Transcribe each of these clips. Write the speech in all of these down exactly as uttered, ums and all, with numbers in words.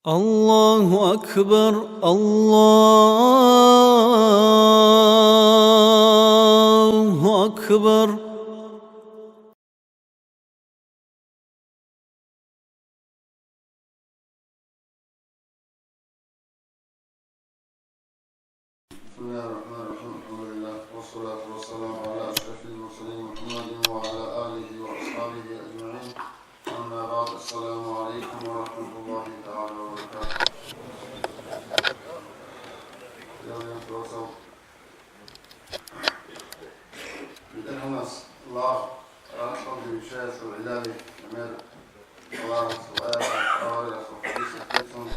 الله أكبر، الله أكبر. بسم الله الرحمن الرحيم. الحمد لله، والصلاة والسلام على أشرف المرسلين محمد وعلى آله وأصحابه أجمعين. أما بعد، السلام عليكم ورحمة الله تعالى وبركاته. БетӀергьанас лагъ ракьалде виччаялъул гӀиллаби гӀемер Аллагьасул аяталъ, аварагасул хадисалъ бицун,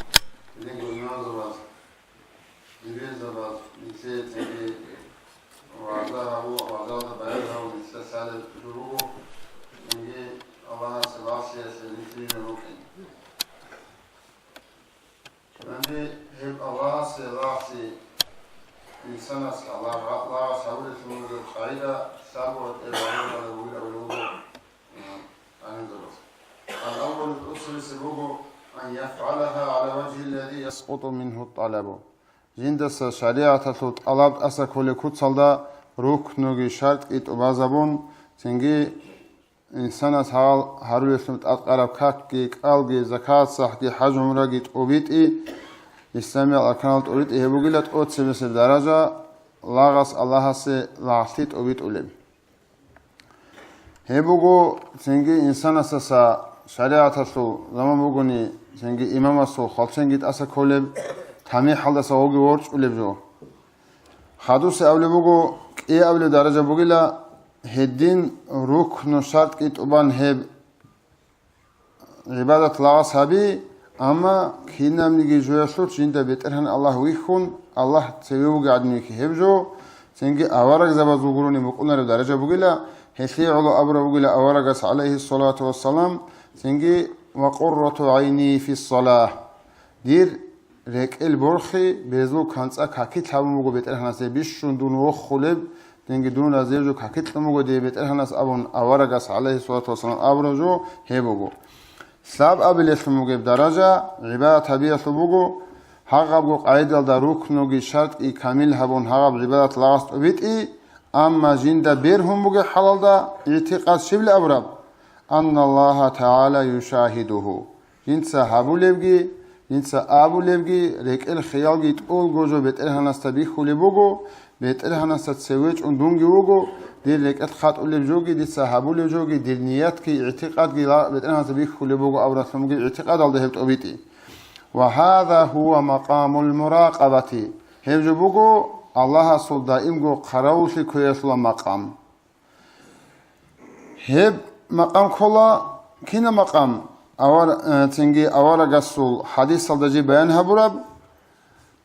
гьединго имамзабаз, имамзабаз, нилъее цинги вагӀза гьабу-, вагӀзаялда баян гьабун нилъеда лъалеб жо буго, цинги Аллагьасе лагълъиялъе нилъ рижун рукӀин. Гьанже гьеб Аллагьасе лагълъи инсанас Аллагь лагъас гьабулелъул бугеб къагӀида лъабго ратӀел гьабулеб бугилан абулеб буго, а, гӀалимзабаз. Ал-аввалу, тӀоцебесеб буго, ан яфгӀалаха гӀала важгьи аллази яскъуту мингьу тӀалабу. Жиндаса шаригӀаталъул тӀалаб тӀаса кколеб куцалда рукнуги шартӀги тӀубазабун, цинги инсанас гьал гьарулелъул тӀадкъараб какги, кӀалги, закат-сахӀги, хӀаж-гӀумраги тӀубитӀи, исламиял арканал тӀубитӀи гьеб бугила тӀоцебесеб даража, лагъас Аллагьасе лагълъи тӀубитӀулеб. Гьеб буго цинги инсанасдаса шаригӀаталъул заман бугони, цинги имамасул хвалченги тӀаса кколеб, тамихӀалдаса гъоги ворчӀулеб жо. Хадусе абулеб буго, кӀиабилеб даража бугила, гьедин рукну шартӀги тӀубан гьеб гӀибадат лагъас гьаби, амма кинабниги жоялъулъ жинда БетӀергьан Аллагь вихьун, Аллагь цеве вугев гӀадин вихьи гьеб жо, цинги аварагзабаз вугурони букӀунареб даража бугила, гьелъие гӀоло абураб бугила аварагас, гӀалайгьиссалату вассалам, цинги, ва къуррату гӀайни фиссалах, дир рекӀел борхи, безул канцӀа какилъ гьабун буго БетӀергьанасе, бищун дун вохулеб, динги дун разияб жо какилъун буго дие БетӀергьанас абун аварагас, гӀалайгьиссалату вассалам, абураб жо гьеб буго. Лъабабилелъун бугеб даража, гӀибадат гьабиялъул буго, гьагъабго къагӀидалда рукнуги шартӀги камил гьабун гьагъаб гӀибадат лагъас тӀубитӀи, амма жинда бергьун бугеб хӀалалда, игӀтикъад щибли абураб, анналлагьа тагӀала юшагьидугьу. Жинца гьабулебги, жинца абулебги, рекӀел хиялги тӀолго жо БетӀергьанасда бихьулеб буго, БетӀергьанасда цеве чӀун дунги вуго, дир рекӀелъ хатӀулеб жоги, дица гьабулеб жоги, дир ниятги, игӀтикъадги ла-, БетӀергьанасда бихьулеб буго абуралъун бугеб игӀтикъадалда гьеб тӀубитӀи. Ва гьаза гьува макъамул муракъабати. Гьеб жо буго Аллагьасул даимго хъаравуллъи ккеялъула макъам. Гьеб макъам ккола, кинаб макъам? Авар-, э, цинги аварагасул хадисалда жиб баян гьабураб,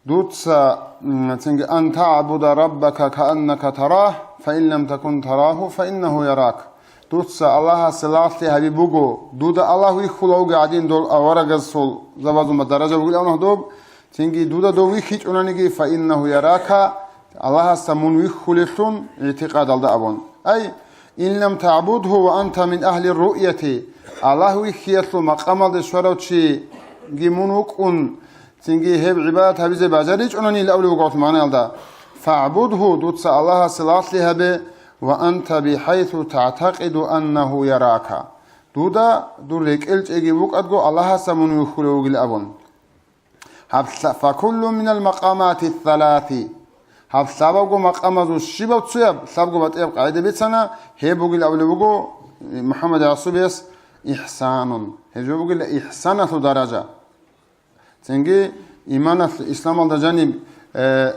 дуца, м, цинги, «Ан таъбуда раббака кааннака тарагь, фа ин лам такун тарагьу, фа иннагьу ярак». Дуца Аллагьасе лагълъи гьаби буго, дуда Аллагь вихьула вугев гӀадин дол аварагасул забазул даража бугилан гьадуб, цинги дуда дов вихьичӀунаниги, фа иннагьу ярака, Аллагьасда мун вихьулелъун, игӀтикъадалда абун. Ай, ин лам таъбудгьу ва анта мин агьли руъяти, Аллагь вихьиялъул макъамалде щварав чиги мун вукӀун, цинги гьеб гӀибадат гьабизе бажаричӀунанила абулеб буго гьалъ магӀнаялда. ФагӀбудгьу, дуца Аллагьасе лагълъи гьабе, ва анта бихӀайсу тагӀтакъиду аннагьу ярака. Дуда дур рекӀел чӀеги букӀадго Аллагьасда мун вихьулев вугил абун. Гьаб лъа-, факуллу минал макъамати саласи. Гьаб лъабабго макъамазул щибаб цояб, лъабго батӀияб къагӀида бицана, гьеб бугил абулеб буго, э, МухӀаммад Ясубияс, ихсанун. Гьеб жо бугила ихсаналъул даража. Цинги иманалъ, исламалда жаниб, э,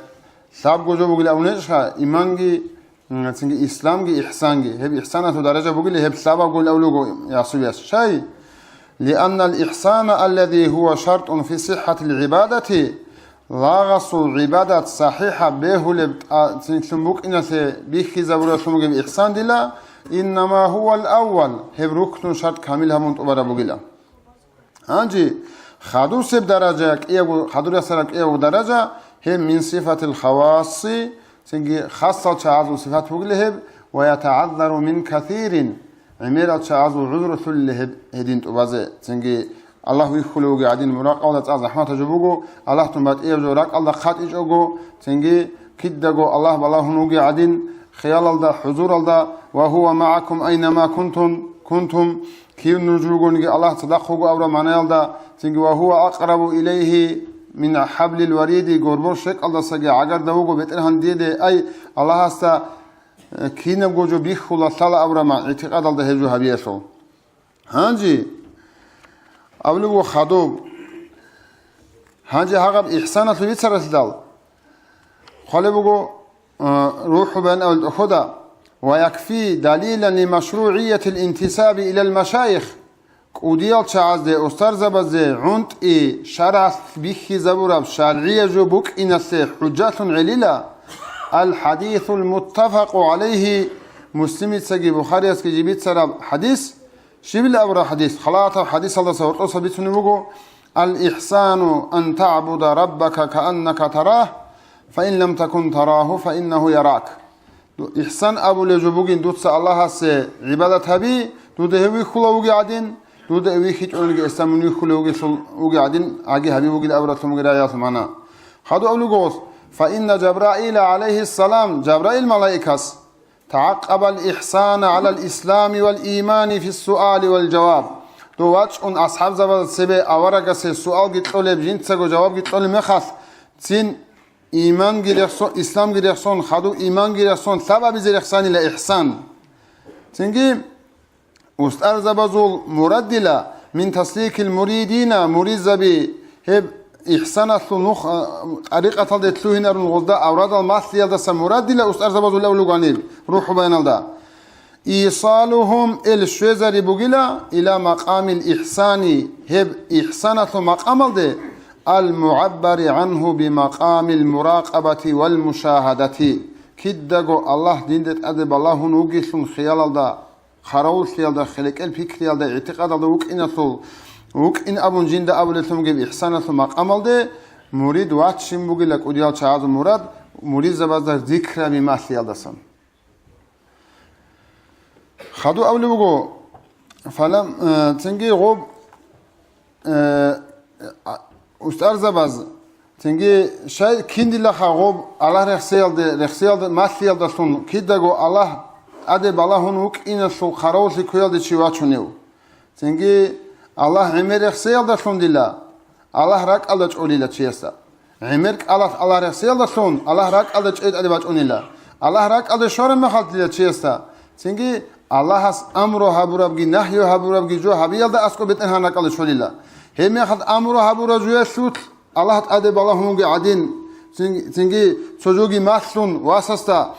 лъабго жо бугил абунечӀха, иманги, М, цинги исламги, ихсанги. Гьеб ихсаналъул даража бугили, гьеб лъабабгойин абулеб буго Ясубияс. Щай? Лианнал ихсана аллази гьува шартун фи сиххатил гӀибадати, лагъасул гӀибадат сахӀихӀаб бегьулеб тӀа-, цинлъун букӀиналъе бихьизабуралъун бугеб ихсандила, иннама гьувал аввал, гьеб рукнун шарт камил гьабун тӀубараб бугила. Гьанже хадусеб даража, кӀиябго, хадур ясараб кӀиябго даража, гьеб мин сифатил хавасси, цинги хасал чагӀазул сифат бугила гьеб, ва ятагӀаззару мин касирин, гӀемерал чагӀазул гӀузрулъулила гьеб гьедин тӀубазе, цинги Аллагь вихьулев вугев гӀадин, муракъабалда цӀакъ захӀматаб жо буго, Аллагьтун батӀияб жо ракӀалда хъатӀичӀого, цинги кидаго Аллагь балагьун вугев гӀадин, хиялалда, хӀузуралда, «Ва гьува магӀакум айнама кунтум», кунтум, кив нуж ругониги Аллагь цадахъ вуго абураб магӀнаялда, цинги «Ва гьува акърабу илайгьи мин хӀаблил вариди», горбор щекӀалдасаги гӀагарда вуго БетӀергьан диеде, ай, Аллагьасда, э, кинабго жо бихьула лъала абураб магӀ-, гӀитикъадалда гьеб жо гьабиялъул. Гьанже абулеб буго хадуб. Гьанже гьагъаб ихсаналъул бицаралъидал хъвалеб буго, э, РухӀул Баян абулеб тӀохьода: «Ва якфи далилан ли машругӀиятил интисаби илал машаих». КӀудиял чагӀазде, устарзабазде гӀунтӀи шаргӀалъ бихьизабураб шаргӀияб жо букӀиналъе хӀужжалъун гӀелила ал-хӀадисул муттафакъу гӀалайгьи, Муслимицаги Бухариясги жиб бицараб хӀадис, Щибил абураб хадис? Халатаб хадисалдаса гьоркьоса бицунеб буго: «Ал-ихсану ан таъбуда раббака кааннака тарагь, фа ин лам такун тарагьу, фа иннагьу ярак». Ду-, ихсан абулеб жо бугин, дуца Аллагьасе гӀибадат гьаби, дуда гьев вихьула вугев гӀадин, дуда вихьичӀониги гьесда мун вихьулев вугелъул, вугев гӀадин, гьаги гьаби вугил абуралъун бугеб рагӀиялъул магӀна. Хадуб абулеб буго: «Фа инна Жабраила гӀалайгьиссалам», Жабраил малаикас, «ТагӀакъабал ихсана гӀалал ислами вал имани фиссуали вал жаваб». Дов вачӀун асхӀабзабазда цебе аварагасе суалги кьолеб, жинцаго жавабги кьолеб мехалъ, цин иманги рехсон, исламги рехсон, хадуб иманги рехсон, лъабабизе рехсанила ихсан. Цинги устарзабазул мурад дила мин тасликил муридина, муридзаби гьеб ихсаналъул нух, а, тӀарикъаталде лъугьинарун гъозда аврадал малъиялдаса мурад дила устарзабазул авлуганиб РухӀул Баяналда. Исалухум, ил щвезари бугила, ила макъамил ихсани, гьеб ихсаналъул макъамалде, ал мугӀаббари гӀанху би макъамил муракъабати вал мушагьадати, кидаго Аллагь динде тӀаде балагьун вугелъун хиялалда, хъаравуллъиялда, хирекӀел пикриялда, игӀтикъадалда вукӀиналъул, вукӀин абун жинда абулелъун бугеб ихсаналъул макъамалде мурид ваччин бугила кӀудиял чагӀазул мурад, муридзабазда зикраби малъиялдасан. Хадуб абулеб буго, фалам, э, цинги гъоб, э, а, устарзабаз, цинги щай киндилаха гъоб Аллагь рехсеялде, рехсеялде малъиялдалъун кидаго Аллагь тӀаде балагьун вукӀиналъул хъаравуллъи кквеялде чи вачунев. Цинги Аллагь гӀемер рехсеялдалъун дила, Аллагь ракӀалда чӀолила чиясда. ГӀемер кӀалалъ Аллагь рехсеялдалъун, Аллагь ракӀалда чӀей тӀаде бачӀунила. Аллагь ракӀалде щвараб мехалъ дила чиясда. Цинги Аллагьас амру гьабурабги, нагью гьабурабги жо гьабиялда аскӀоб БетӀергьан ракӀалде щолила. Гьеб мехалъ амру гьабураб жоялъулъ Аллагь тӀаде балагьун вугев гӀадин, цин-, цинги цо жоги малъун васасда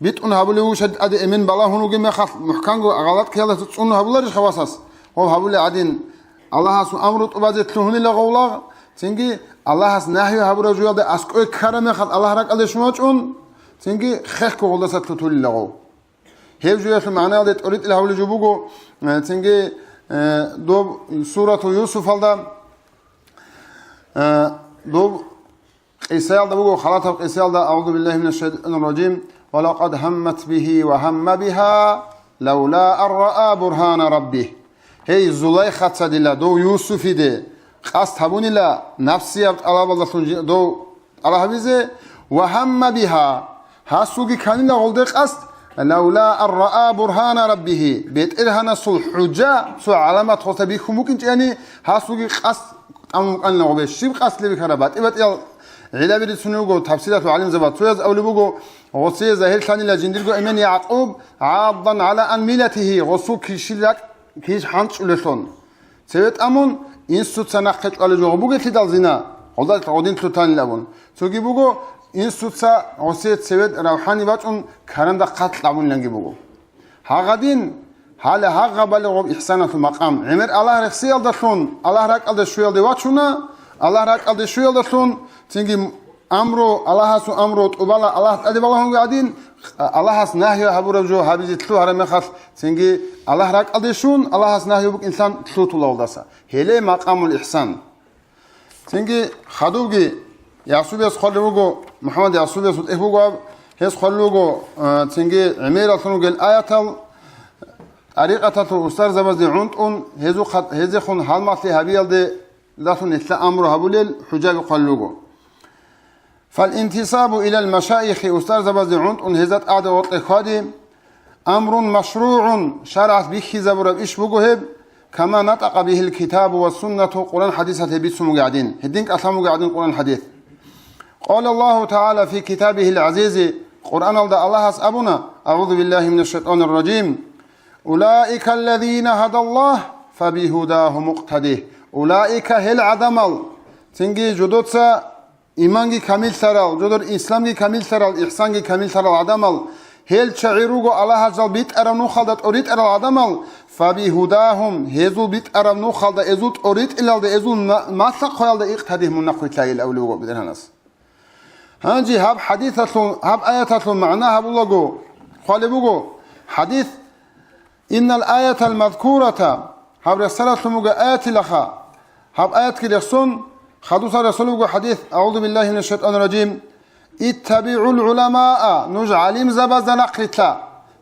битӀун гьабулев вугищ тӀаде эмен балагьун вугеб мехалъ, мухӀканго гъалатӀ ккеялдаса цӀунун гьабуларищха васас? Гъов гьабулеб гӀадин, Аллагьасул амру тӀубазе лъугьунила гъовлагъ, цинги Аллагьас нагью гьабураб жоялда аскӀой ккараб мехалъ Аллагь ракӀалде щун вачӀун, цинги хехго гъолдаса лъутулила гъов. Гьеб жоялъул магӀнаялде тӀоритӀил гьавулеб жо буго, э, цинги, э, доб Сурату Юсуфалда, э, доб къисаялда буго, халатаб къисаялда: «Аузу биллагьи минаш шайтанир ражим. Ва лакъад гьаммат бигьи ва гьамма бигьа, лавла ан раа бургьана раббигь». Гьей, Зулайхаца дила дов Юсуфиде къасд гьабунила, нафсияб тӀалабалдалъун жи-, дов тӀалаб гьабизе, ва гьамма бигьа, гьасулги кканила гъолде къасд, лавла ан раа бургьана раббигьи, БетӀергьанасул хӀужа, цо гӀаламат гъоса бихьун букӀинчӀани, гьасулги къасд тӀамун букӀанила гъобе. Щиб къасд леб бихьараб? БатӀи-батӀиял гӀиллаби рицунел руго, тафсирлъул гӀалимзаба. Цояз абулеб буго, гъосие загьирлъанила жиндирго эмен Якъуб, гӀаддан гӀала ан миллатигьи, гъосул кишил ракӀ киш хӀанчӀулелъун. Цеве тӀамун, инсуца нахъе чӀвалеб жо бугелъидал зина, гъолда гъодин лъутанил абун. Цоги буго, инсуца гъосие цеве равхӀани бачӀун каранда хъат кьабуниланги буго. Гьагъадин, гьале гьагъабали гъоб ихсаналъул макъам. ГӀемер Аллагь рехсиялдалъун, Аллагь ракӀалде щуялде вачуна, Аллагь ракӀалде щуялдалъун, цинги амру, Аллагьасул амру тӀубала Аллагь тӀаде балагьунги гӀадин, Аллагьас нагью гьабураб жо гьабизе лъугьараб мехалъ, цинги Аллагь ракӀалде щун, Аллагьас нагью букӀинлъан лъутула гъолдаса. Гьеле макъамул ихсан. Цинги хадубги Ясубияс хъвалев вуго, МухӀаммад Ясубияс вутӀигь вуго аб, гьес хъвалев вуго, э, цинги гӀемералъун вугел аятал, тӀарикъаталъул устарзабазде гӀунтӀун, гьезухъа-, гьезехун гьалмагълъи гьабиялде лъун нилъа амру гьабулел хӀужаби хъвалел руго. فالانتساب إلى المشايخ, устарзабазде гӀунтӀун гьезда тӀаде гъоркье хьвади, أمر مشروع, шаргӀалъ бихьизабураб иш буго гьеб, كما نطق به الكتاب والسنة, Къуръан хӀадисалъ гьеб бицун бугеб гӀадин, гьедин кӀалъан бугеб гӀадин Къуръан хӀадис. قال الله تعالى في كتابه العزيز, Къуръаналда Аллагьас абуна, أعوذ بالله من الشيطان الرجيم: أولئك الذين هدى الله فبهداهم اقتده. أولئك, гьел гӀадамал, цинги жодоца иманги камиллъарал, жодор исламги камиллъарал, ихсанги камиллъарал гӀадамал, гьел чагӀи руго Аллагьас жал битӀараб нухалда тӀоритӀарал гӀадамал, فبهداهم, гьезул битӀараб нухалда, эзул тӀоритӀилалда, эзул ма-, малъа-хъваялда اقتده, мун нахъвилълъайил абулеб буго БетӀергьанас. Гьанже гьаб хӀадисалъул, гьаб аяталъул магӀна гьабулаго, хъвалеб буго, хӀадис, إن الآية المذكورة, гьаб рехсаралъун буго аятилаха, гьаб аятги рехсон, хадуса рехсолеб буго хӀадис, أعوذ بالله من الشيطان الرجيم: اتبعوا العلماء, нуж гӀалимзабазда нахърилъа,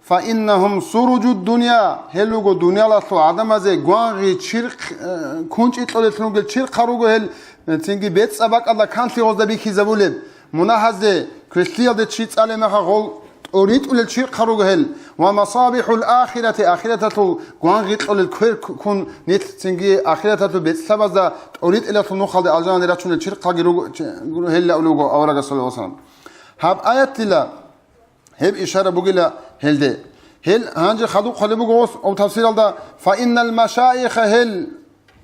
فإنهم سروج الدنيا, гьел руго дуниялалъул гӀадамазе гвангъи чирхъ-, э, кунчӀи кьолеллъун ругел чирхъа руго гьел, э, цинги бецӀа бакӀалда канлъи гъозда бихьизабулеб, мунагьазде, квешлъиялде чи цӀалеб мехалъ гъол тӀоритӀулел чирхъа руго гьел, ومصابيح الآخرة, ахираталъул гвангъи кьолел квер ккун нилъ цинги ахираталъул бецӀлъабазда тӀоритӀилалъул нухалде алжаналде рачунел чирхъаги руго, чи-, гьел руго аварагас, саллаллагьу гӀалайгьи ва саллам. Гьаб аятила гьеб ишара бугила гьелде. Гьел гьанже хадуб хъвалеб буго ос-, об тафсиралда, فإن المشايخ, гьел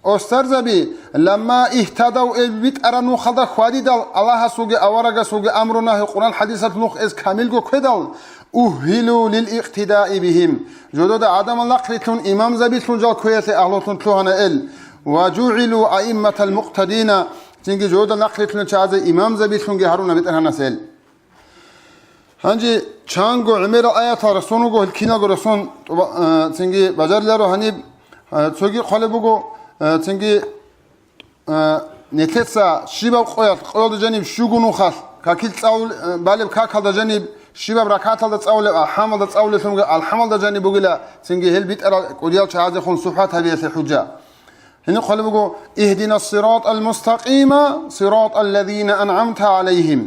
устарзаби, لما اهتدوا, эб битӀараб нухалда хьвадидал, Аллагьасулги аварагасулги амру-нагьи, Къуръан хӀадисалъ нух эс камилго ккведал, أهلوا للاقتداء بهم, жодода гӀадамал нахърилълъун имамзабилъун жал кквеялъе агьлулъун лъугьана эл, وجعلوا أئمة المقتدين, цинги жодода нахърилълъуна чагӀазе имамзабилъунги гьаруна БетӀергьанас эл. Гьанже чанго гӀемерал аятал рехсон руго, гьел киналго рехсон тӀуба-, э, цинги бажариларо гьаниб, э, цоги хъвалеб буго, э, цинги, э, нилъеца щибаб къоялъ, къоялда жаниб щуго нухалъ, какил цӀалул-, э, балеб какалда жаниб, щибаб ракаталда цӀалулеб, алхӀамалда цӀалулелъунго алхӀамалда жаниб бугила, цинги гьел битӀарал кӀудиял чагӀазехун сухӀбат гьабиялъе хӀужа. Гьениб хъвалеб буго: اهدنا الصراط المستقيم صراط الذين أنعمت عليهم.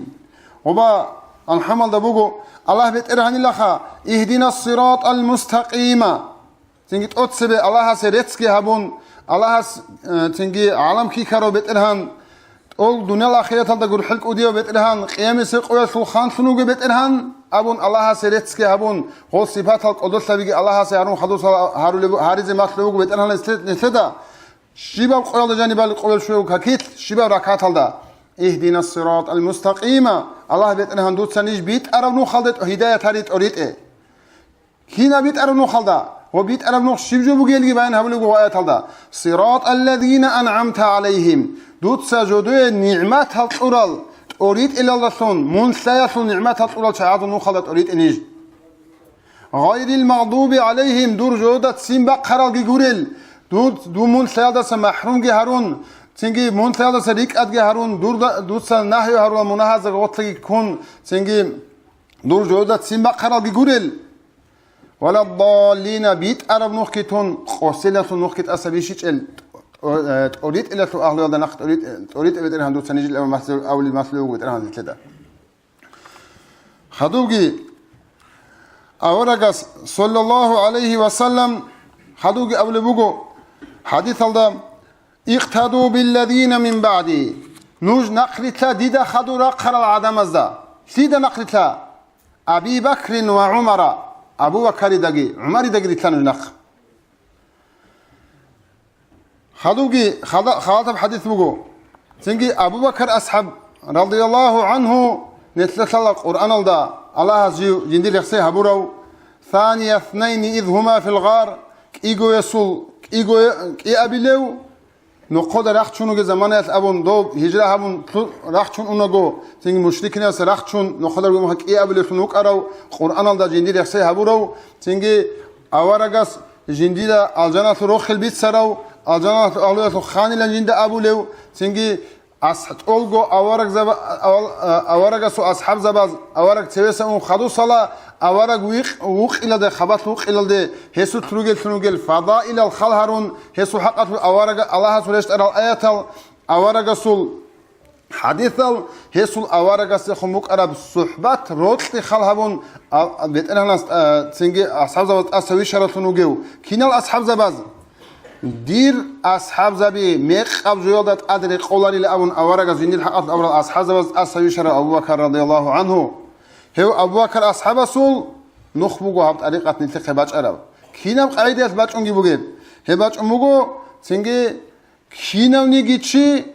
Гъоба алхӀамалда буго, Аллагь БетӀергьанилаха, اهدنا الصراط المستقيم. Цинги тӀоцебе Аллагьасе реццги гьабун, Аллагьас, э, цинги гӀалам хьихьарав БетӀергьан, тӀол дуниял ахираталда гурхӀел кӀудияв БетӀергьан, къиямасеб къоялъул ханлъун вугев БетӀергьан абун, Аллагьасе реццги гьабун, гъол сипатал кӀодолъабиги Аллагьасе гьарун хадусал гьарулеб-, гьаризе малъулеб буго БетӀергьанас нилъеда. Щибаб къоялда жанибали къоял щвев какилъ, щибаб ракаталда. اهدنا الصراط المستقيم, Аллагь БетӀергьан, дуца ниж битӀараб нухалде тӀо-, гьидаят гьари тӀоритӀе. Кинаб битӀараб нухалда? Ва битӀараб нух щиб жо бугелги баян гьабулеб буго аяталда: صراط الذين أنعمت عليهم. Дуца жодое нигӀматал кьурал, тӀоритӀилалдалъун, мун лъаялъул нигӀматал кьурал чагӀазул нухалда тӀоритӀе ниж. غير المغضوب عليهم, дур жода ццин бахъаралги гурел, дур, ду мун лъаялдаса махӀрумги гьарун, цинги мун лъаялдаса рикӀкӀадги гьарун, дурда, дуца нагьи гьарурал мунагьазда гъотлъиги ккун, цинги дур жода ццин бахъаралги гурел. ولا الضالين, битӀараб нухги тун, къосиналъул нухги тӀаса бищичӀел, тӀо-, э, тӀоритӀилалъул агьлуялда нахъ тӀоритӀ-, тӀоритӀе БетӀергьан дуца нижил абун махлу-, абулел махлугу БетӀергьан нилъеда. Хадубги аварагас, саллаллагьу гӀалайгьи ва саллам, хадубги абулеб буго хӀадисалда: اقتدوا بالذين من بعدي. Нуж нахърилъа дида хадур рахъарал гӀадамазда. Лъида нахърилъа? أبي بكر وعمر, Абу Бакаридаги ГӀумаридаги рилъа нуж нахъ. Хадубги хада-, халатаб хӀадис буго. Цинги Абу Бакар асхӀаб, радияллагьу гӀангьу, нилъелъала Къуръаналда Аллагьас жив жиндир рехсей гьабурав, ثاني اثنين إذ هما في الغار, кӀигоясул, кӀигоя-, кӀиабилев, нохъода рахчун вугеб заманаялъ абун, дов гьижра гьабун лъу-, рахчун унаго, цинги мушрикиналдаса рахчун, нохъода ругеб мехалъ кӀиабилевлъун вукӀарав, Къуръаналда жиндир рехсей гьабурав, цинги аварагас жиндира алжаналъул рохел бицарав, алжаналъул агьлуялъул ханилан жинда абулев, цинги Ас-, тӀолго аварагзаба-, авал-, а, аварагасул асхӀабзабаз, авараг цевеса ун хадусала, авараг вихъ-, вукъилалде, хабалъ вукъилалде, гьесулъ ругеллъун ругел фадаилал хал гьарун, гьесул хӀакъалъулъ аварага-, Аллагьасул рещтӀарал аятал, аварагасул хӀадисал, гьесул аварагасдехун букӀараб сухӀбат рокьи хал гьабун, а, а, БетӀергьанас, а, цинги асхӀабзабаз тӀаса вищараллъун вугев. Кинал асхӀабзабаз? Дир асхӀабзаби мекъаб жоялда тӀад рекъоларила абун аварагас жиндир хӀакъалъулъ абурал асхӀабзабаз тӀаса вищарав Абу Бакар радияллагьу гӀанхӀу. Гьев Абу Бакар асхӀабасул нух буго гьаб тӀарикъат нилъехъе бачӀараб. Кинаб къагӀидаялъ бачӀунги бугеб? Гьеб бачӀун буго, цинги кинавниги чи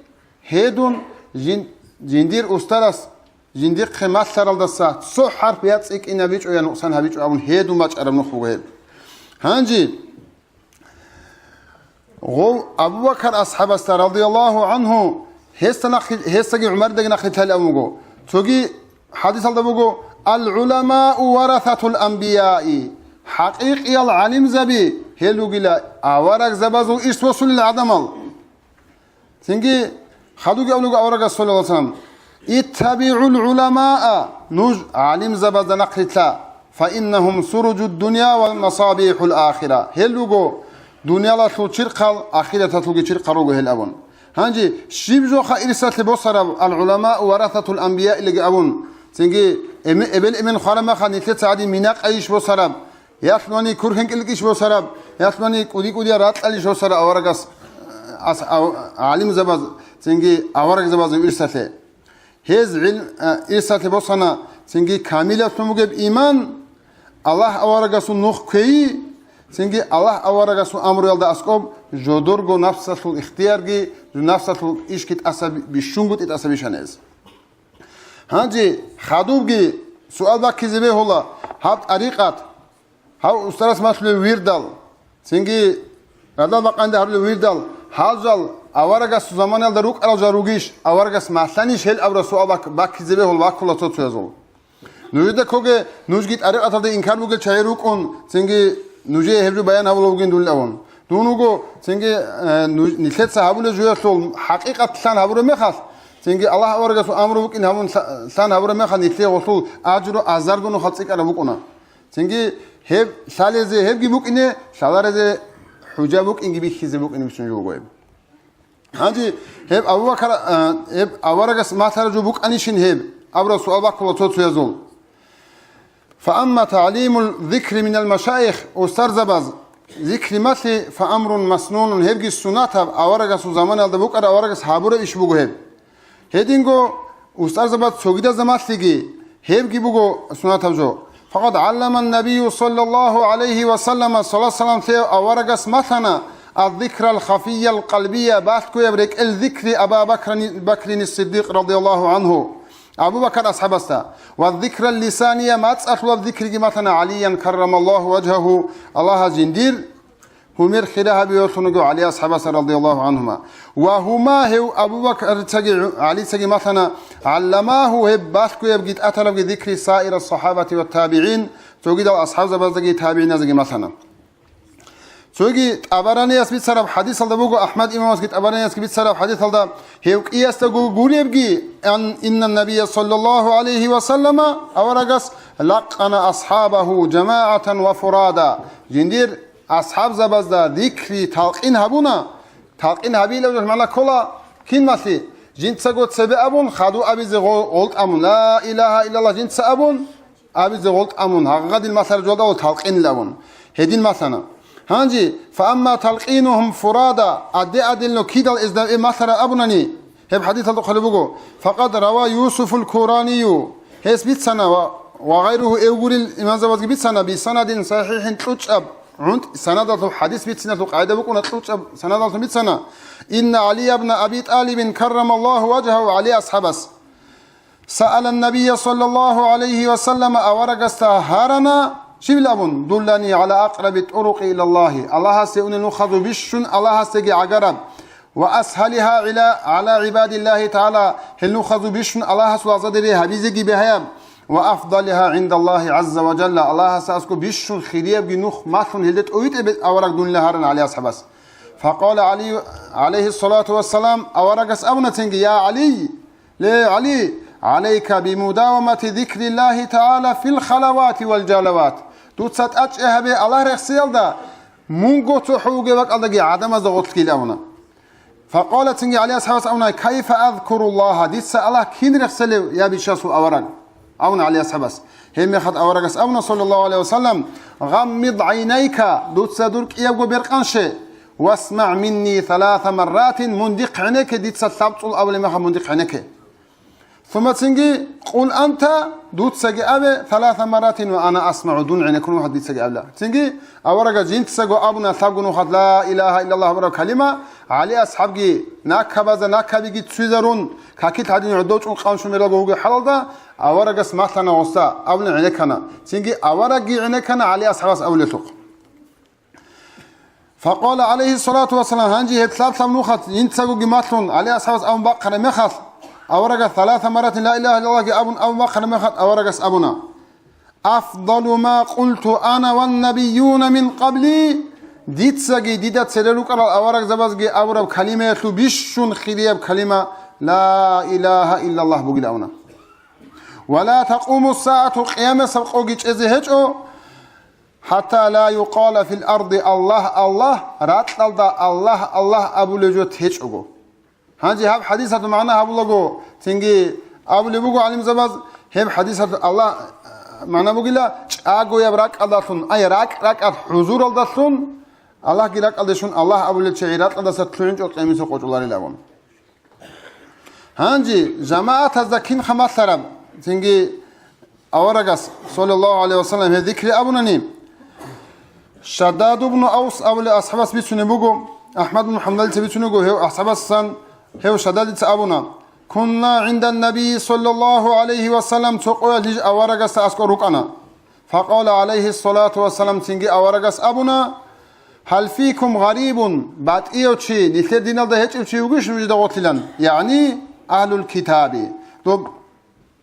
гьедун жин-, жиндир устарас жиндихъе малъаралдаса цо хӀарп я цӀикӀкӀинабичӀо, я нукъсан гьабичӀо абун гьедун бачӀараб нух буго гьеб. Гьанже гъов Абу Бакар асхӀабасда, радияллагьу гӀанхӀу, гьесда нахъи-, гьесдаги ГӀумардаги нахъе лъалеб буго. Цоги хӀадисалда буго: «Ал-гӀуламау варасатул анбияи», хӀакъикъиял гӀалимзаби гьел ругила аварагзабазул ирс босулел гӀадамал. Цинги хадуги абулеб аварагас, саллаллагьу гӀалайгьи вассалам: «ИттабигӀул гӀуламаа», нуж гӀалимзабазда нахърилъа, «фаиннагьум суруджуд дунья ва масабихӀул ахира», гьел руго дуниялалъул чирхъал, ахираталъулги чирхъал руго гьел абун. Гьанже щиб жоха ирсалъе босараб, «Ал-гӀуламау варасатул анбия» илиги абун, цинги эме-, эбел-эмен хвараб мехалъ нилъеца гьадин минакъайищ босараб? Ялъуни курхӀен кӀилкӀищ босараб, ялъуни кӀуди-кӀудиял ракьалищ босараб аварагас, ас-, ав-, гӀалимзабаз, цинги аварагзабазул ирсалъе. Гьез гӀил-, а, ирсалъе босана, цинги камилалъун бугеб иман, Аллагь аварагасул нух кквейи, цинги Аллагь аварагасул амруялда аскӀоб жодорго напсалъул ихтиярги, напсалъул ишги тӀаса би-, бищунго тӀаса бищана гьез. Гьанже хадубги суал баккизе бегьула, гьаб тӀарикъат, гьав устарас малъулев вирдал, цинги радал бакъанде гьарулев вирдал, гьал жал аварагасул заманаялда рукӀарал жал ругищ, аварагас малъанищ гьел абураб суал бак-, баккизе бегьула баккула цо-цоязул. Нужеда ккоге нужги тӀарикъаталда инкар бугел чагӀи рукӀун, цинги нужее гьеб жо баян гьабулев вугин дулин абун. Дун вуго, цинги, э, ну-, нилъеца гьабулеб жоялъул хӀакъикъат лъан гьабураб мехалъ, цинги Аллагь аварагасул амру букӀин гьабун лъа-, лъан гьабураб мехалъ, нилъее гъолъул ажру азарго нухал цӀикӀкӀараб букӀуна. Цинги гьеб лъалезе гьебги букӀине, лъаларезе хӀужа букӀинги бихьизе букӀине бицун жо буго гьеб. Гьанже гьеб Абу Бакар, а, гьеб аварагас малъараб жо букӀанищин гьеб? Абураб суал баккула цо-цоязул. Фаамма тагӀлимул зикри минал машаих, устарзабаз зикри малъи, фаамрун маснунун, гьебги сунатаб, аварагасул заманалда букӀараб, аварагас гьабураб иш буго гьеб. Гьединго устарзабаз цогидазда малъиги, гьебги буго сунатаб жо. Факъад гӀалламан набию саллаллагьу гӀалайгьи ва саллама, саллаллагьу гӀалайгьи ва саллам, лъе аварагас малъана, ад-зикрал хафиял къалбия, балъгояб рекӀел зикри Аба Бакрани-, Бакрини Сиддикъ радияллагьу гӀанхӀу. Абу Бакар асхӀабасда, ва зикрал лисания, мацӀалъулаб зикриги малъана ГӀалиян каррамаллагьу важгьагьу, Аллагьас жиндир гьумер хира гьабиялъун вуго ГӀали асхӀабасда радияллагьу гӀанхӀума. Ва гьума, гьев Абу Бакарицаги ГӀалицаги малъана, гӀалламагьу, гьеб балъгоябги тӀатарабги зикри саира сахабати ва табигӀин, цогидал асхӀабзабаздаги табигӀиназдаги малъана. Цоги ТӀабаранияс бицараб хӀадисалда буго, АхӀмад имамасги ТӀабараниясги бицараб хӀадисалда, гьев кӀиясдаго гуребги, ан инна набия саллаллагьу гӀалайгьи ва саллама, аварагас, лакъана асхӀабагьу жамагӀатан ва фурада, жиндир асхӀабзабазда зикри талкъин гьабуна, талкъин гьабилеб жо магӀна ккола, кин малъи, жинцаго цебе абун, хаду абизе гъо-, гъолтӀамун, ла илагьа иллаллагь жинца абун, абизе гъолтӀамун, гьагъадил малъараб жолдавал талкъинил абун. Гьедин малъана. Гьанже, фаамма талкъинугьум фурада, адде-адилно кидал эзда эб малъараб абунани, гьеб хӀадисалда хъвалеб буго, факъад рава Юсуфул Куранию, гьес бицана ва, ва гъайругьу эвгурил имамзабазги бицана, бисанадин сахихӀин кьучӀаб, гӀунтӀ санадалъул хӀадис бициналъул къагӀида букӀуна кьучӀаб санадалъун бицана, инна ГӀалия бна Аби ТӀалибин каррамаллагьу важгьагьу ГӀали асхӀабас. Саалан набия саллаллагьу гӀалайгьи ва саллама аварагасда гьарана, щибил абун, дуллани гӀала акъраби тӀурукъи илаллагьи, Аллагьасде унел нухазул бищун Аллагьасдеги гӀагараб, ва асгьалигьа гӀила-, гӀала гӀибадиллагьи тагӀала, гьел нухазул бищун Аллагьасул азадере гьабизеги бегьаяб, ва афдалигьа гӀиндаллагьи гӀазза ва жалла, Аллагьасда аскӀоб бищун хириябги нух малъун гьелде тӀовитӀеб авараг дунила гьарана ГӀали асхӀабас. Факъала Гьали, гӀалайгьиссалату вассалам, аварагас абуна цинги: «Я Гьали, ле Гьали, гӀалайка бимудавамати зикриллагьи тагӀала фил халавати вал жалават». Дуца тӀадчӀей гьабе Аллагь рехсиялда, мунго цохӀо вугев бакӀалдаги гӀадамазда гъорлъ ккел абуна. Факъала цинги ГӀали асхӀабас абуна: «Кайфа азкуруллагьа, дица Аллагь кин рехсалев, я бичасул авараг?» абуна ГӀали асхӀабас. Гьеб мехалъ аварагас абуна, саллаллагьу гӀалайгьи ва саллам: «Гъаммид гӀайнайка, дуца дур кӀиябго беркъанше, васмагӀ минни саласа марратин, мун дихъ гӀенекке, дица лъабцӀул абулеб мехалъ мун дихъ гӀенекке». Сумма цинги: «Къул анта, дуцаги абе, саласа марратин ва ана асмагӀу, дун гӀенеккун вугьа дицаги абила». Цинги аварагас жинцаго абуна лъабго нухалъ ла илагьа иллаллагь абураб калима, ГӀали асхӀабги накабазда накабиги ццвизарун, какил гьадин гӀодов чӀун къаншун мералго вугев хӀалалда, аварагас малъана гъоса, абуна гӀенеккана. Цинги аварагги гӀенеккана ГӀали асхӀабас абулелъухъ. Факъала гӀалайгьиссалату вассалам, гьанже гьеб лъаб-лъаб нухалъ жинцагоги малъун, ГӀали асхӀабас абун бахъараб мехалъ, аварагас саласа марратин ла илагьа иллаллагьги абун, абун бахъараб мехалъ, аварагас абуна: «Афдалу ма къулту ана ваннабиюна мин къабли». Дицаги дида цере рукӀарал аварагзабазги абураб калимаялъул бищун хирияб калима ла илагьа иллаллагь бугила абуна. «Ва ла такъуму сагӀату», къиямасаб къоги чӀезе гьечӀо, «хӀатта ла юкъала фил арди Аллагь, Аллагь, ракьалда Аллагь, Аллагь абулев жо течӀого». Гьанже гьаб хӀадисалъул магӀна гьабулаго, цинги абулеб буго гӀалимзабаз, гьеб хӀадисалъул Аллагь, э, магӀна бугила, чӀагояб ракьалдалъун, ай, ракь-ракьалъ хӀузуралдалъун, Аллагьги ракьалде щун Аллагь абулел чагӀи ракьалдаса лъугӀинчӀо къемиса къочӀуларилавун. Гьанже жамагӀатазда кин хамалъараб, цинги аварагас, саллаллагьу гӀалайгьи ва саллам, гьеб зикри абунани, Шаддад ибну Авс абулев асхӀабас бицунеб буго, АхӀмад ибн ХӀанбалица бицунеб буго, гьев асхӀабасан, гьев Шаддадица абуна: «Кунна гӀиндан Набийи, саллаллагьу гӀалайгьи ва саллам», цо къоялъ ниж аварагасда аскӀор рукӀана. Факъала гӀалайгьиссалату вассалам, цинги аварагас абуна: «Гьал фикум гъарибун, батӀияв чи, нилъер диналда гьечӀев чи вугищ нужеда гъорлъилан?» ЯгӀни, агьлул китаби, доб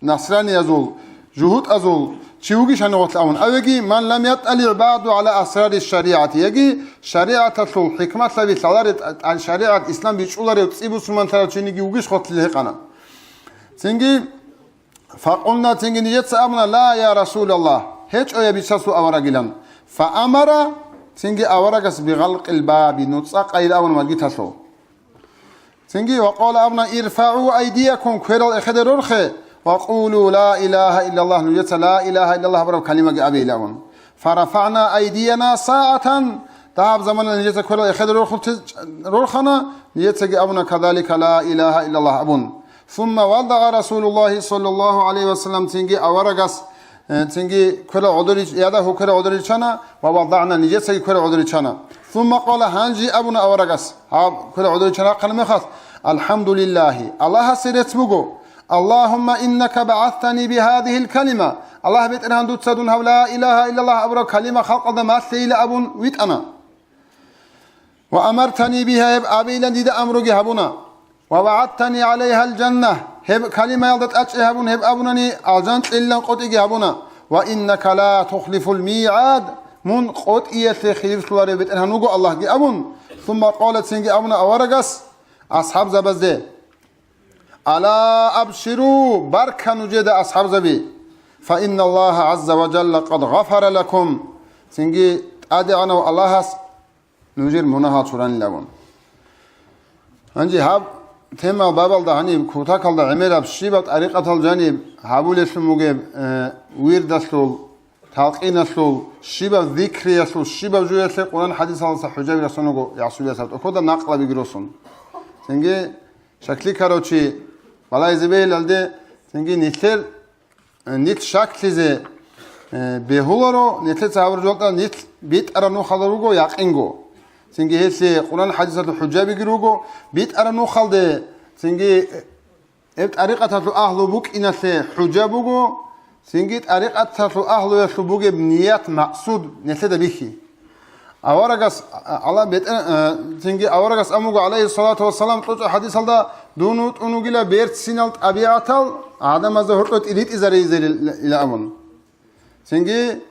насраниязул, жугьутӀазул чи вугищ гьанив гъорлъ абун, авеги, «Ман лам ятӀалигӀ баъду гӀала асрари шаригӀати», яги шаригӀаталъул хӀикмалъаби лъалареб, тӀа-, тӀа-, шаригӀат, ислам бичӀчӀуларев цӀи бусурманлъарав чиниги вугищ гъорлъилан гьикъана. Цинги, факъулна, цинги нижеца абуна: «Ла, я Расулаллагь, гьечӀо, я бичасул аварагилан». Фаамара, цинги аварагас бигъалкъил баби, нуцӀа къайил абуна маргиталъул. Цинги ва къала абуна: «ИрфагӀу айдиякум», кверал эхеде рорхе, «ва къулу ла илагьа иллаллагь», нужеца ла илагьа иллаллагь абураб калимаги абейилавун. «ФарафагӀна айдияна сагӀатан», дагьаб замана нижеца кверал эхеде рорхулти-, рорхана, нижецаги абуна кадалика ла илагьа иллаллагь абун. Сумма вадагӀа Расулуллагьи саллаллагьу гӀалайгьи ва саллам, цинги аварагас, э, цинги кверал гӀодорич-, ядагьу кверал гӀодоричана ва вадагӀна, нижецаги кверал гӀодоричана. Сумма къала, гьанжи абуна аварагас, гьаб кверал гӀодоричана ахъана мехалъ: «АлхӀамдулиллагьи, Аллагьасе рецц буго, Аллагьумма иннака багӀастани бигьадигьил калима, Аллагь БетӀергьан, дуца дун гьаб ла илагьа иллаллагь абураб калима халкъалда малъейила абун витӀана». «Ва амартани бигьа», гьеб абейилан дида амруги гьабуна. «Ва вагӀадтани гӀалайгьал жанна», гьеб калимаялда тӀадчӀей гьабун гьеб абунани, алжан кьелилан къотӀиги гьабуна. «Ва иннака ла тухлифул мигӀад», мун къотӀиялъе хилиплъуларев БетӀергьан вуго Аллагьги абун. Сумма къала, цинги абуна аварагас асхӀабзабазде: «Ала абширу, барка нужеда, асхӀабзаби! Фа инналлагьа гӀазза ва жалла къад гъафара лакум». Цинги ТӀадегӀанав Аллагьас нужер мунагьал чуранилавун. Гьанже гьаб темал бабалда гьаниб кутакалда гӀемераб щибаб тӀарикъатал жаниб гьабулелъун бугеб, э, вирдалъул, талкъиналъул, щибаб зикриялъул, щибаб жуялъе Къуран хӀадисалдаса хӀужаби росун руго гӀасулиясаб тӀокода накълабиги росун. Цинги шакли ккарав чи балагьизе бегьилалде, цинги нилъер, э, нилъ шаклъизе, э, бегьуларо, нилъеца гьабураб жолда нилъ битӀараб нухалда руго якъинго. Цинги гьелъие Къуран хӀадисалъул хӀужабиги руго, битӀараб нухалде, цинги, э, Гьеб тӀарикъаталъул агьлу букӀиналъе хӀужа буго, цинги тӀарикъаталъул агьлуялъул бугеб ният, макъсуд нилъеда бихьи. Аварагас, а, Аллагь бетӀер-, а, цинги аварагас абун буго, гӀалайгьиссалату вассалам, кьучӀа хӀадисалда: «Дун вутӀун вугила берцинал тӀабигӀатал гӀадамазда гьоркьоб тӀиритӀизарейилан», ила абун. Цинги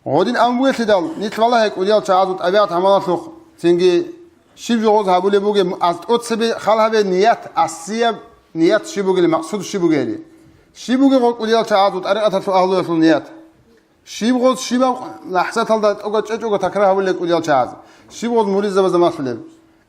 гъодин абун бугелъидал, нилъ валагье кӀудиял чагӀазул тӀабигӀат-гӀамалалъухъ, цинги Щиб жо гъоз гьабулеб бугеб, аз тӀоцебе хал гьабе ният, аслияб ният щиб бугели, максуд щиб бугели. Щиб бугеб гъо кӀудиял чагӀазул тӀарикъаталъул агьлуялъул ният? Щиб гъоз щибаб лахӀзаталда тӀога чӀечӀого такрар гьабулеб кӀудиял чагӀаз? Щиб гъоз муридзабазда малъулеб?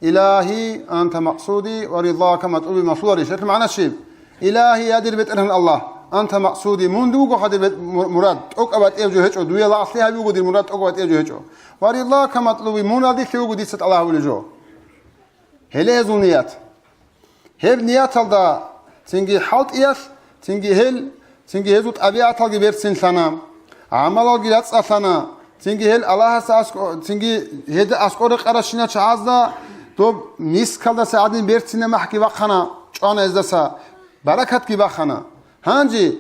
Илагьи, анта максуди ва ридалка матлуби малъуларищ? Гьелъул магӀна щиб? Илагьи, я дир БетӀергьан Аллагь, анта максуди, мун дуго хадир бет-, му-, мурад, тӀокӀаб батӀияб жо гьечӀо, дуе лагълъи гьабиуго дир мурад тӀокӀаб батӀияб жо гьечӀо. Ва ридалка матлуби, мун радилъи вуго дица тӀалаб гьабулеб жо. Гьеле гьезул ният. Гьеб нияталда цинги хӀалтӀиялъ, цинги гьел, цинги гьезул тӀабигӀаталги берцинлъана, гӀамалалги рацӀцӀалъана, цинги гьел Аллагьасда аскӀо-, цинги гьелда аскӀор рекъаращина чагӀазда доб мискалдаса гӀадин берцинаб махӀги бахъана, чӀвана гьездаса, баракатги бахана. Гьанже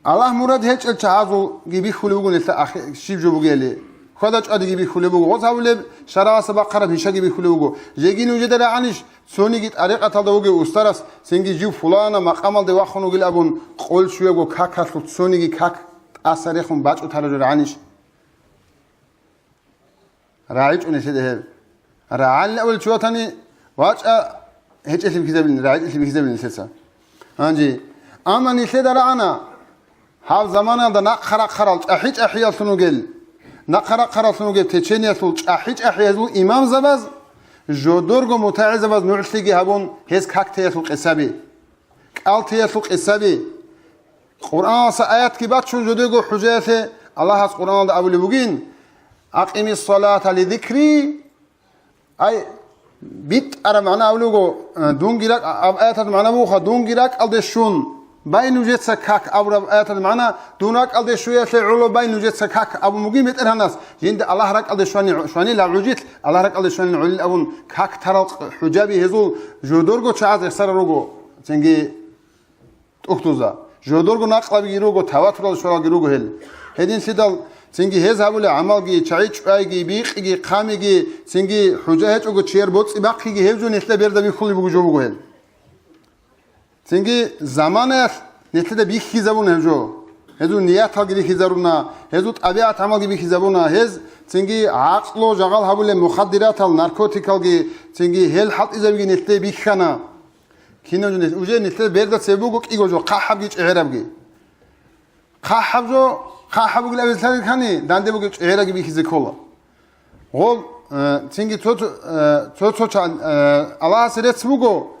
Аллагь мурад гьечӀел чагӀазулги бихьулеб буго нилъа ахи-, щиб жо бугели. Хьвада-чӀвадиги бихьулеб буго, гъоз гьабулеб шарагӀаса бахъараб гьишаги бихьулеб буго. Жеги нужеда рагӀанищ, цониги тӀарикъаталда вугев устарас, цинги жив фулана макъамалде вахун вугил абун, къол щуябго какалъул цониги как тӀаса рехун бачӀутараб жо рагӀанищ? РагӀичӀо нилъеда гьеб. РагӀалин абулев чи ватани, вачӀа гьечӀелъи бихьизабилин, рагӀичӀелъи бихьизабилин нилъеца. Гьанже, амма нилъеда рагӀана, гьаб заманаялда нахъа-рахъарал чӀахӀи-чӀахӀияллъун вугел, нахъа-рахъараллъун вугеб течениялъул чӀахӀи-чӀахӀи гьезул имамзабаз жодорго мутагӀилзабаз нугӀлъиги гьабун, гьез как теялъул къисаби. КӀал теялъул къисаби. Къуръаналъа аятги бачун жодего хӀужаялъе Аллагьас Къуръаналда абулеб бугин: «Акъимиссалата лизикри», ай, битӀараб магӀна абулего, э, дунги ракӀ-, аб аяталъ магӀна бугоха, дунги ракӀалде щун бай нужеца как абураб аяталъ магӀна, дун ракӀалде щуялъе гӀоло бай нужеца как абун бугин БетӀергьанас, жинда Аллагь ракӀалде щвани-, щванила гӀужил, Аллагь ракӀалде щванила гӀолил абун как тарал хӀужаби гьезул жодорго чагӀаз рехсарал руго. Цинги тӀухьдуза. Жодорго накълабиги руго, таватурал щваралги руго гьел. Гьединлъидал цинги гьез гьабулеб гӀамалги, чагӀи чӀвайги, бикъиги, хъамиги, цинги хӀужа гьечӀого чияр боцӀи бахъиги гьев жо нилъеда берда бихьулеб буго жо буго гьел. Цинги заманаялъ нилъеда бихьизабуна гьев жо. Гьезул нияталги бихьизаруна, гьезул тӀабигӀат гӀамалги бихьизабуна, гьез цинги гӀакълу жагъал гьабулеб мухаддиратал, наркотикалги, цинги гьел хӀалтӀизабиги нилъеда бихьана. Кинаб жо нилъ-, уже нилъер берда цебе буго кӀиго жо, хъахӀабги чӀегӀерабги. ХъахӀаб жо, хъахӀаб бугилан абилъаги ккани, данде бугеб чӀегӀерабги бихьизе ккола. Гъоб, э, цинги цо-, цо-, э, цо-цо чан, э, Аллагьасе рецц буго,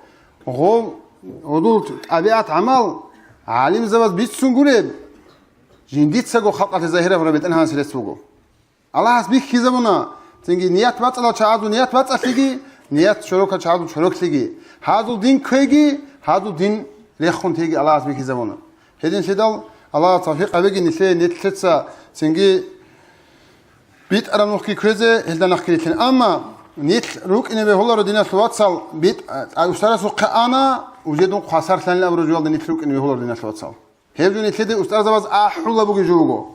гъоб, гъодул тӀабигӀат гӀамал гӀалимзабаз бицун гуреб, жиндицаго халкъалъе загьираб гьараб БетӀергьанасе рецц буго. Аллагьас бихьизабуна, цинги ният бацӀцӀалал чагӀазул ният бацӀцӀалъиги, ният чорокал чагӀазул чороклъиги, гьазул дин кквеги, гьазул дин рехун теги Аллагьас бихьизабуна. Гьединлъидал Аллагьас тавфикъ гьабеги нилъее, нилъеца цинги битӀараб нухги кквезе, гьелда нахъги рилълъин. Амма нилъ рукӀине бегьуларо, диналъул вацал, битӀ-, а, устарасухъе ана, уже дун хвасарлъанилан абураб жоялда нилъ рукӀине бегьуларо, диналъул вацал. Гьеб жо нилъеде устарзабаз ахӀула бугеб жо буго.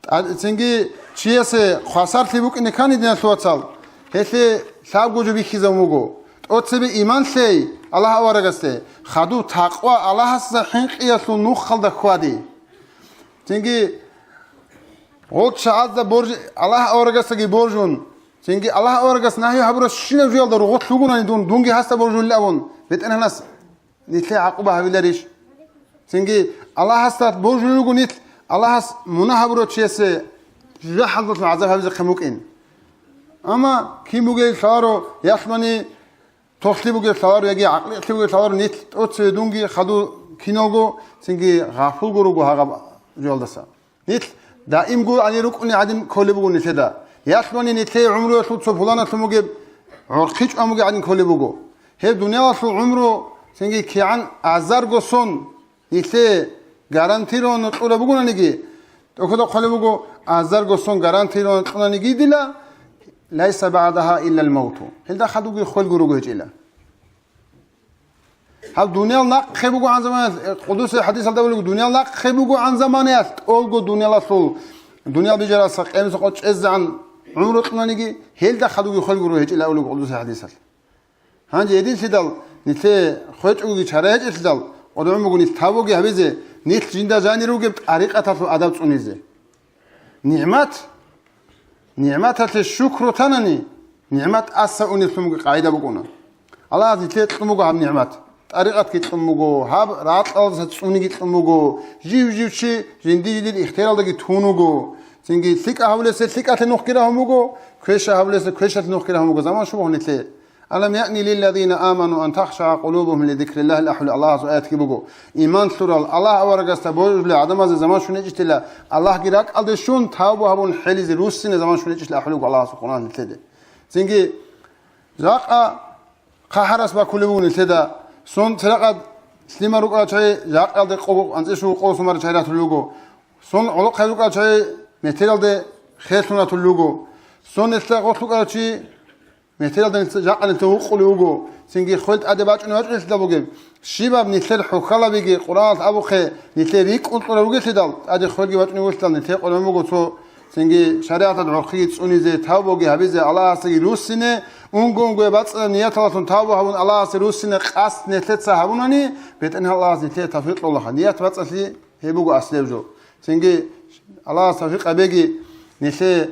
ТӀа-, цинги чиясе хвасарлъи букӀине ккани, диналъул вацал, гьелъе лъабго жо бихьизабун буго. ТӀоцебе иман лъей Аллагь аварагасде, хадуб такъва Аллагьасда хӀинкъиялъул нухалда хьвади. Цинги гъол чагӀазда борж-, Аллагь аварагасдаги боржун, цинги Аллагь аварагас нагьи гьабурабщинаб жоялда ругъулъ вугунани дун, дунги гьасда боржулин абун, БетӀергьанас нилъее гӀакъуба гьабиларищ? Цинги Аллагьасда боржулел руго нилъ, Аллагьас мунагь гьабурав чиясе жужахӀалдалъун гӀазаб гьабизехъин букӀин. Амма кин бугей лъаларо, яхлъани тохлъи бугей лъаларо, яги гӀакъликълъи бугей лъаларо нилъ тӀоцеве дунги хадув киналго, цинги гъафулго руго гьагъаб жоялдаса. Нилъ даимго гьанир рукӀуни гӀадин кколеб буго нилъеда. Ялъуни нилъее гӀумруялъул цо пуланалъун бугеб гӀорхъи чӀван бугеб гӀадин кколеб буго. Гьеб дуниялалъул гӀумру цинги кигӀан азарго сон нилъее гарантированно кьураб бугонаниги, тӀокӀаб кколеб буго, азарго сон гарантированно кьунаниги дила, лайса багӀдагьа иллал мавту. Гьелда хадуги хвелго руго гьечӀила. Гьаб дуниял нахъе бугогӀан заманаялъ, э, къудусияб хӀадисалда абулеб буго, дуниял нахъе бугогӀан заманаялъ, тӀолго дуниялалъул, дуниял бижараса къемсакъо чӀезегӀан гӀумру кьунаниги, гьелда хадуги хвелго руго гьечӀила абулеб буго къудусияб хӀадисалъ. Гьанже гьединлъидал, нилъее хвечӀогоги чара гьечӀелъидал, къваригӀун буго нилъ тавбуги гьабизе, нилъ жинда жанир ругеб тӀарикъаталъул адаб цӀунизе. НигӀмат, нигӀматалъе шукру танани, нигӀмат тӀаса унеб лъун буго къагӀида букӀуна. Аллагьас нилъее кьун буго гьаб нигӀмат. ТӀарикъатги кьун буго, гьаб ракьалдаса цӀуниги кьун буго, жив-жив чи жинди-жиндир ихтияралдаги тун вуго. Цинги лъикӀа гьавулесе лъикӀалъе нухги рагьун буго, квеша гьавулесе квешалъе нухги рагьун буго. Заман щиб буго нилъее? «Алам яъни лилладина аману ан тахшаа къулубугьум лидикриллагьи», ахӀулеб Аллагьасул аятги буго. Иман лъурал, Аллагь аварагасда божулел гӀадамазе заман щун гьечӀищила, Аллагьги ракӀалде щун, тавбу гьабун хӀелизе руссине заман щун гьечӀищила ахӀулеб Аллагьасул Къуръан нилъеде. Цинги жакъа хъахӀарас бакулеб буго нилъеда, сон церакъад лъимал рукӀарал чагӀи жакъалде къого анцӀила щуго къо сумарал чагӀи ратулел руго, сон гӀолохъаби рукӀарал чагӀи метералде херлъун ратулел руго, сон нилъеда гъорлъ рукӀарав чи метералда нилъ-, жакъа нилъер гьукъулев вуго, цинги хвел тӀаде бачӀунев вачӀунелъидал бугеб. Щибаб нилъер хӀухьалабиги Къуръаналъ абухъе нилъер рикӀкӀун кьурал ругелъидал, тӀаде хвелги бачӀунев вугелъидал, нилъее къулеб буго цо, цинги шаригӀаталда гӀурхъиги цӀунизе, тавбуги гьабизе, Аллагьасдаги руссине, унго-унгояб бацӀцӀадаб нияталдалъун тавбу гьабун, Аллагьасе руссине къасд нилъеца гьабунани, БетӀергьан Аллагьас нилъее тавфикъ кьолаха. Ният бацӀцӀалъи гьеб буго аслеб жо. Цинги Аллагьас тавфикъ гьабеги нилъее.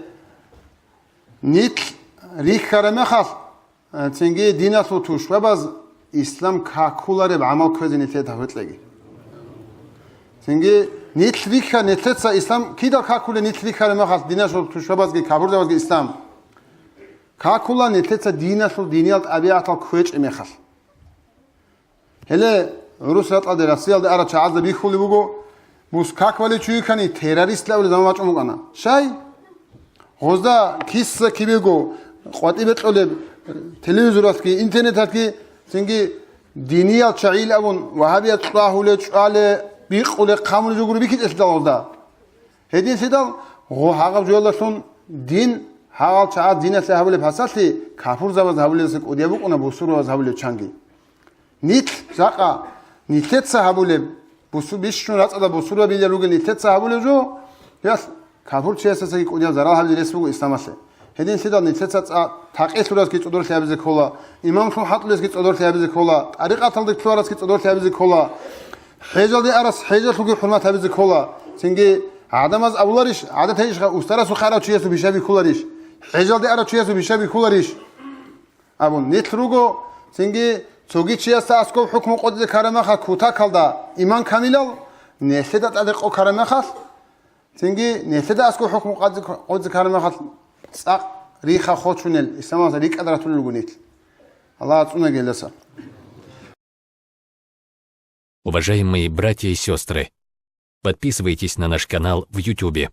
Нилъ рихьараб мехалъ, э, цинги диналъул тушбабаз ислам какулареб гӀамал кквезе нилъее тавфикъ кьеги. Цинги нилъ рихьа-, нилъеца ислам кидал какулеб, нилъ рихьараб мехалъ диналъул тушбабазги капурзабазги ислам какула, нилъеца диналъул диниял тӀабигӀатал кквечӀеб мехалъ. Гьеле гӀурус ратӀалде Россиялде арал чагӀазда бихьулеб буго, бус как балев чи вихьани, террористла абулеб заман бачӀун букӀана. Щай? Гъозда киса-кибего къватӀибе кьолеб телевизоралъги, интернеталъги, цинги диниял чагӀил абун, вагьабият цӀвагьулел, чӀвалел, бикъулел, хъамулел жо гуро бикьичӀелъидал гъозда. Гьединлъидал гъо-, гьагъаб жоялдалъун дин, гьагъал чагӀаз диналъе гьабулеб хӀасалъи капурзабаз гьабулелдаса кӀудияб букӀуна бусурбабаз гьабулеб чанги. Нилъ, жакъа, нилъеца гьабулеб, бусу-, бищун рацӀцӀадаб бусурбабилел ругел нилъеца гьабулеб жо, яс капурчиясдасаги кӀудияб зарал гьабизе рес буго исламалъе. Гьединлъидал нилъеца цӀа-, такъилъуразги цӀодорлъи гьабизе ккола, имамлъун хӀалтӀулезги цӀодорлъи гьабизе ккола, тӀарикъаталда лъугьарасги цӀодорлъи гьабизе ккола, хӀежалде арас хӀежалъулги хӀурмат гьабизе ккола. Цинги гӀадамаз абуларищ, гӀадат гьечӀищха, устарасухъе арав чиясул бища бихьуларищ, хӀежалде арав чиясул бища бихьуларищ? Абун, нилъ руго, цинги цоги чиясда аскӀоб хӀукму къотӀизе ккараб мехалъ кутакалда иман камилал, нилъеда тӀаде къо ккараб мехалъ, цинги нилъеда аскӀоб хӀукму къотӀизе ккараб мехалъ цӀакъ рихха хочунел, исламалда рикӀкӀад ратулел руго нилъ. Аллагь ацӀцӀунаги гьелдаса. Уважаемые братья и сестры, подписывайтесь на наш канал в Ютубе.